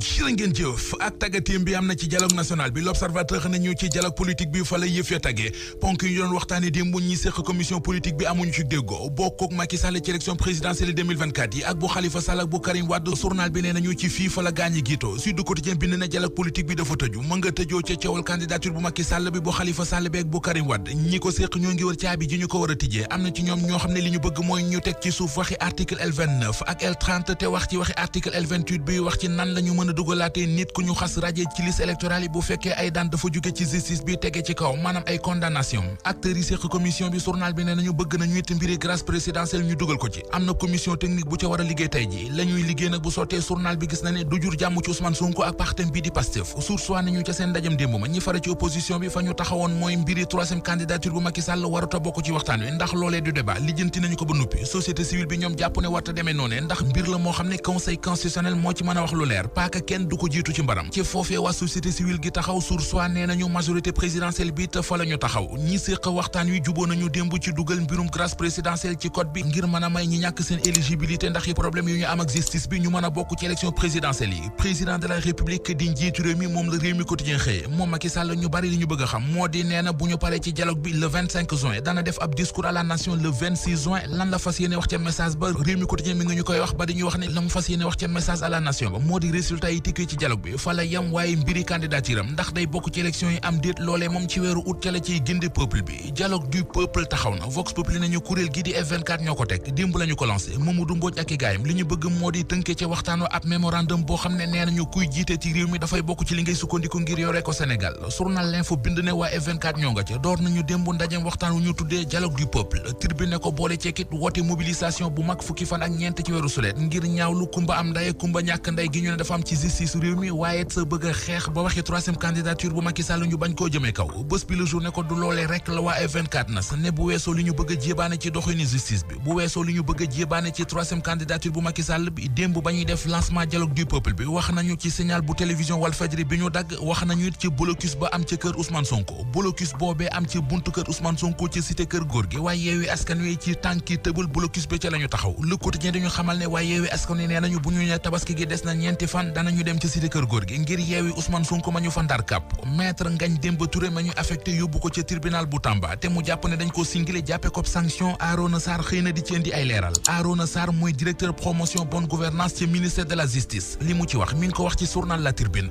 jërë ngeen jëf ak tàggatéem bi am na ci dialogue national bi l'observateur nañu ci dialogue politique bi fa la yëf ya tàggee ponk yi ñu doon waxtaane démb ñi séq commission politique bi amuñu ci déggoo bokkook Macky Sall ci élection présidentielle 2024 yi ak bu Khalifa Sall ak bu Karim Wade journal bi nee nañu ci fii fa la gaañi giitoo Sud Quotidien bind na dialogue politique bi dafa tëju mën nga tëjoo ca coowal candidature bu Macky Sall bi bu Khalifa Sall bi ak bu Karim Wade ñi ko séq ñoo ngi wër caabi ji ñu ko war a tijjee am na ci ñoom ñoo xam ne li ñu bëgg mooy ñu teg ci suuf waxi article L29 ak L30 te wax ci waxi article L28 bi wax ci nan lañu mën a dugalaatee nit ku ñu xas raje ci liste électorale yi bu fekkee ay daan dafa jóge ci justice bi tege ci kaw maanaam ay condamnation acteurs yi séq commission bi journal bi ne nañu bëgg nañu it mbiri grâce présidentielle ñu dugal ko ci am na commission technique bu ca war a liggéey tey ji la ñuy liggéey nag bu sottee journal bi gis na ne du jur jàmm ci Ousmane Sonko ak partem bi di Pastef source waa nañu ca seen ndajam démb ma ñi fara ci opposition bi fa ñu taxawoon mooy mbiri troisième candidature bu Macky Sall waruta bokk ci waxtaan wi ndax loolee du débat lijjanti nañu ko ba nuppi société civile bi ñoom jàpp ne warta demee noone ndax mbir la moo xam ne conseil constitutionnel moo ci mën a wax lu leer paaka kenn du ko jiitu ci mbaram ci foofee waa société civile gi taxaw source waa nee nañu majorité présidentielle bi te fa la ñu taxaw ñi séq waxtaan wi juboo nañu démb ci dugal mbirum grâce présidentielle ci code bi ngir mën a may ñi ñàkk seen éligibilité ndax yi problème yu ñu am ak justice bi ñu mën a bokk ci élection présidentielle yi président de la république di njiitu réew mi moom la réew mi quotidien xëye moom Macky Sall ñu bari li ñu bëgg a xam moo di nee na bu ñu paree ci dialogue bi le 25 juin dana def ab discours à la nation le 26 juin lan la fas yéene wax ca message ba réew mi quotidien mi ngi ñu koy wax ba dañuy wax ne la mu fas yéene wax ca message à la nation ba moo di résultat yi tikkee ci dialogue bi fa la yem waaye mbiri candidature am ndax day bokk ci élection yi am déet loolee moom ci weeru août ca la ciy gindi peuple bi dialogue du peuple taxaw na vox populi nañu kuréel gi di F24 ñoo ko teg démb la ñu ko lancé Mamadou Mbodj ak i gaayam li ñu bëgg moo di tënkee ca waxtaanoo ab mémorandum boo xam ne nee nañu kuy jiite ci réew mi dafay bokk ci li ngay sukkandiku ngir yore ko Sénégal journal l'info bind ne waa F24 ñoo nga ca door nañu démb ndajem waxtaan wu ñu tuddee dialogue du peuple tribune ko boole ceekit woote mobilisation bu mag fukki fan ak ñeent ci weeru sulet ngir ñaawlu kumba am nday kumba ñàkk nday gi ñu ne dafa am ci justice réew mi waaye sa bëgg a xeex ba waxi troisième candidature bu Macky Sall ñu bañ koo jëmee kaw bés bi le jour ne ko du loolee rek la waa F24 nas ne bu weesoo li ñu bëgg a jébaane ci doxini justice bi bu weesoo li ñu bëgg a jébaane ci troisième candidature bu Macky Sall bi démb ba ñuy def lancement dialogue du peuple bi wax nañu ci signal bu télévision Walfadjri bi ñu dagg wax nañu it ci blocus ba am ca kër Ousmane Sonko blocus boobee am ci buntu kër Ousmane Sonko ci cité kër góor gi waaye Yewwi Askan Wi ci tànki tëbal blocus bi ca la ñu taxaw Le Quotidien dañu xamal ne waaye Yewwi Askan Wi nee nañu bu ñu ne tabaski gi des na ñeenti fan danañu dem ci cité kër góor gi ngir yeewi Ousmane Sonko ma ñu fa ndar kàpp maître Ngagne Demba Touré ma ñu affecté yóbbu ko ca tribunal bu Tamba te mu jàpp ne dañ ko singilé jàppe ko sanction Arona Sarr xëy na di ci indi ay leeral Arona Sarr mooy directeur promotion bonne gouvernance ci ministère de la justice li mu ci wax mi ngi ko wax ci journal La Tribune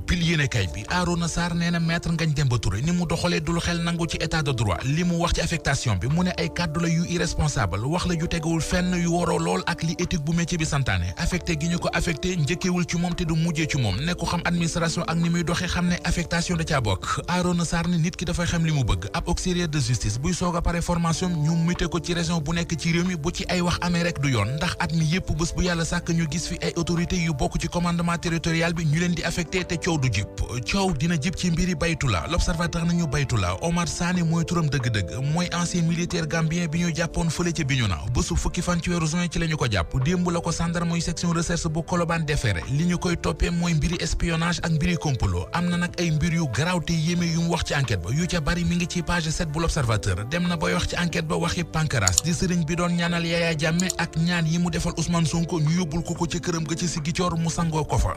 bil yéene kay bi Arona Sarr nee na maître Ngagne Demba Touré ni mu doxalee dul xel nangu ci état de droit li mu wax ci affectation bi mu ne ay kàddu la yu irresponsable wax la ju tegawul fenn yu waroo lool ak li éthique bu métier bi santaane affecté gi ñu ko affecté njëkkewul ci moom te du mujjee ci moom ne ko xam administration ak ni muy doxee xam ne affectation da caa bokk Arona Sarr ne nit ki dafay xam li mu bëgg ab auxiliaire de justice buy soog a pare formation ñu muté ko ci région bu nekk ci réew mi bu ci ay wax amee rek du yoon ndax at mi yépp bés bu yàlla sàkk ñu gis fi ay autorités yu bokk ci commandement territorial bi ñu leen di affecté te coow du jib coow dina jib ci mbiri Baytula l'observateur nañu Baytula Omar Sané mooy turam dëgg-dëgg mooy ancien militaire gambien bi ñu jàppoon fële ca Bignona bésu fukki fan ci weeru juin ci la ñu ko jàpp démb la ko gendarme mooy section recherche bu Colobane déféré li ñu koy toppee mooy mbiri espionnage ak mbiri complot am na nag ay mbir yu garaaw te yéeme yu mu wax ci enquête ba yu ca bari mi ngi ci page 7 bu l'observateur dem na bay wax ci enquête ba waxi Pancras di sëriñ bi doon ñaanal Yaya Jammeh ak ñaan yi mu defal Ousmane Sonko ñu yóbbul ko ci këram ga ci Ziguinchor mu sangoo ko fa